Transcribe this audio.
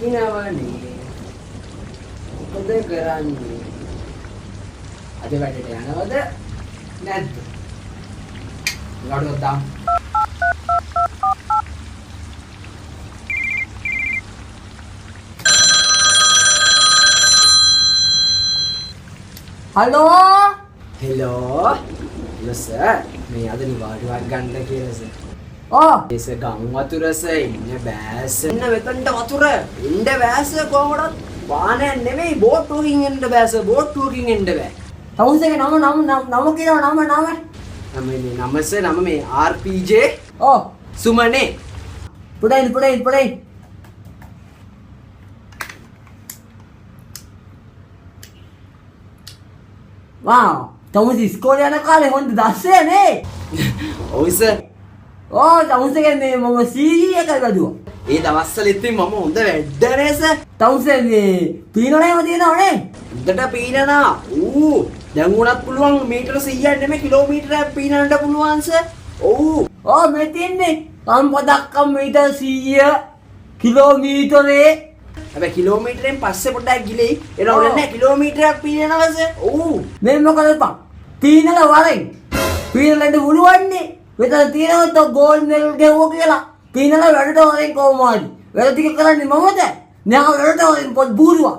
දකින්නවනේ. මොකද කරන්නේ? අද වැඩට යනවද නැද්ද? ගඩොත් දාමු. හලෝ හෙලෝ හෙලෝ සර්, මේ අද නිවාඩුවක් ගන්න කියලා සර්. ඔව් ඒ සර් ගම් වතුර සර් ඉන්න බෑ සර්. එන්න මෙතනට වතුර එන්න බෑ සර් කොහොමදත්. වාහනයක් නෙමෙයි බෝට්ටුවකින් එන්න බෑ සර්, බෝට්ටුවකින් එන්න බෑ. තමුසේගේ නම නම නම නම කියනවා නම නම. නම මේ නම සර්, නම මේ RPG ඔව් සුමනේ. පුඩයින් පුඩයින් පුඩයින්. වාව්, තමුසේ ඉස්කෝලේ යන කාලේ හොඳ දස්සය නේ. ඔව් සර්. ඔව් තමුසේගේ මේ මම CD එක වැදුවා. ඒ දවස්වල ඉතින් මම හොඳ වැඩ නේ සර්. තමුසේ මේ පීනලා එහෙම තියෙනව නේ. හොඳට පීනනා. ඌ දැන් උනත් පුළුවන් මීටර 100ක් නෙමෙයි කිලෝමීටරයක් පීනන්න පුළුවන් සර්. ඔව්. ඔව් මේ තියන්නේ කම්පදක්කම් මීටර් 100 කිලෝමීටරේ. හැබැයි කිලෝමීටරෙන් පස්සේ පොඩ්ඩක් ගිලෙයි. එන ඕනේ නෑ කිලෝමීටරයක් පීනනවා සර්. ඔව්. මේ මොකද බං පීනලා වරෙන් පීනලා ඉන්න පුළුවන්නේ. මෙතන තියෙනවා තෝ ගෝල් මෙඩල් ගැහුවා කියලා. පීනලා වැඩට වරෙන් කොහොම හරි. වැඩ ටික කරන්නේ මමද? නෑ වැඩට වරෙන් පොත් බූරුවා.